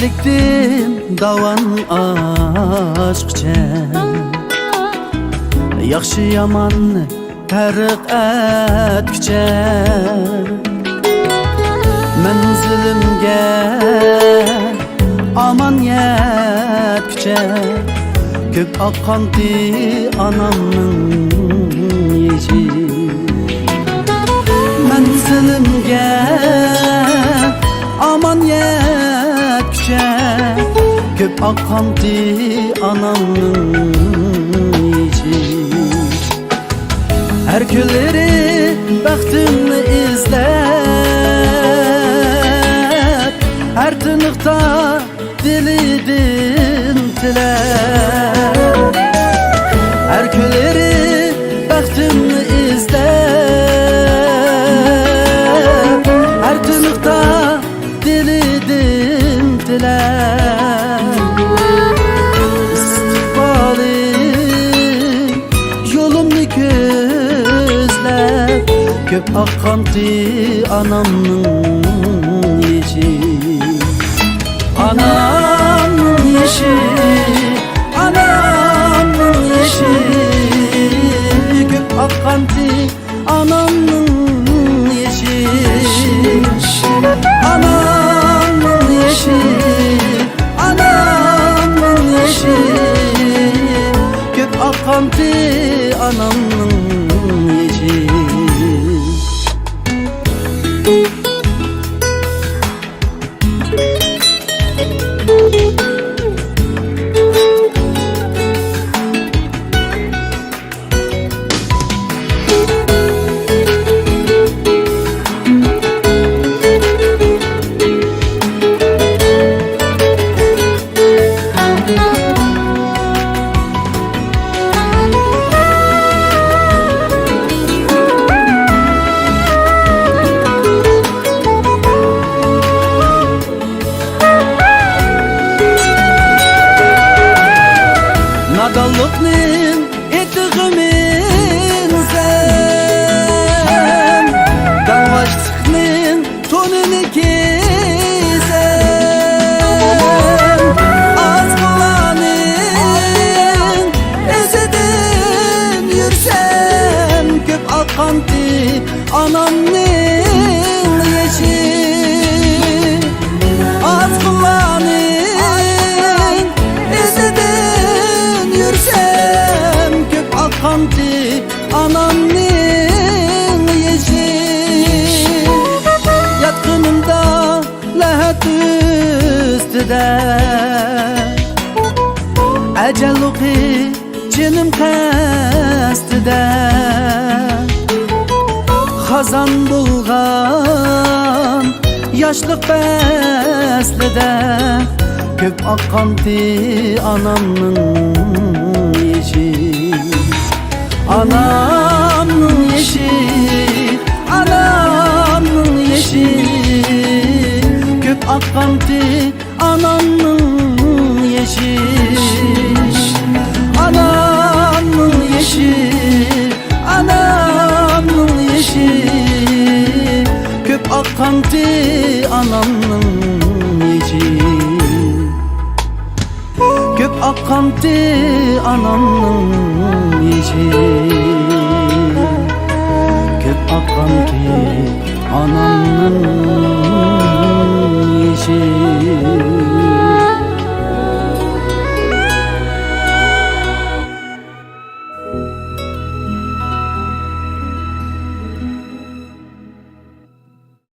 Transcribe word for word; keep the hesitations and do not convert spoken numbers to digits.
تىكتىم داۋان ئاچقۇچە، ياخشى يامان پەرق ئەتكۈچە، مەنزىلىمگە ئامان يەتكۈچە، كۆپ ئاققانتى ئانامنىڭ يېشى. مەنزىلىمگە ئامان يەتكۈچە، كۆپ ئاققانتى ئانامنىڭ يېشى. ھەر كۈنلىرى بەختىمنى ئىزدەپ، ھەر تىنىقتا دىلىدىن تىلەپ، ھەر كۈنلىرى بەختىمنى ئىزدەپ، ھەر تىنىقتا دىلىدىن تىلەپ، ئىستىقبالىم يولۇمنى كۆزلەپ، كۆپ ئاققانتى ئانامنىڭ يېشى. ئانامنىڭ يېشى، ئانامنىڭ يېشى، كۆپ ئاققانتى ئانامنىڭ يېشى. ئانامنىڭ يېشى، ئانامنىڭ يېشى، كۆپ ئاققانتى ئانامنىڭ يېشى. نادانلىقنىڭ ئېتىغا مىنسەم، داڭغاشلىقنىڭ تونىنى كىيسەم، ئاچقۇنلارنىڭ ئىزىدىن يۈرسەم، كۆپ ئاققانتى ئانامنىڭ يېشى. ئاچقۇنلارنىڭ ئىزىدىن يۈرسەم، كۆپ ئاققانتى ئانامنىڭ يېشى. ياتقىنىمدا لەھەت ئۈستىدە، ئەجەل ئوقى جېنىم قەستىدە، خازان بولغان ياشلىق پەسلىدە، كۆپ ئاققانتى ئانامنىڭ يېشى. ئانامنىڭ يېشى، ئانامنىڭ يېشى، كۆپ ئاققانتى ئانامنىڭ يېشى. ئانامنىڭ يېشى، ئانامنىڭ يېشى، كۆپ ئاققانتى ئانامنىڭ يېشى. كۆپ ئاققانتى ئانامنىڭ يېشى. كۆپ ئاققانتى ئانامنىڭ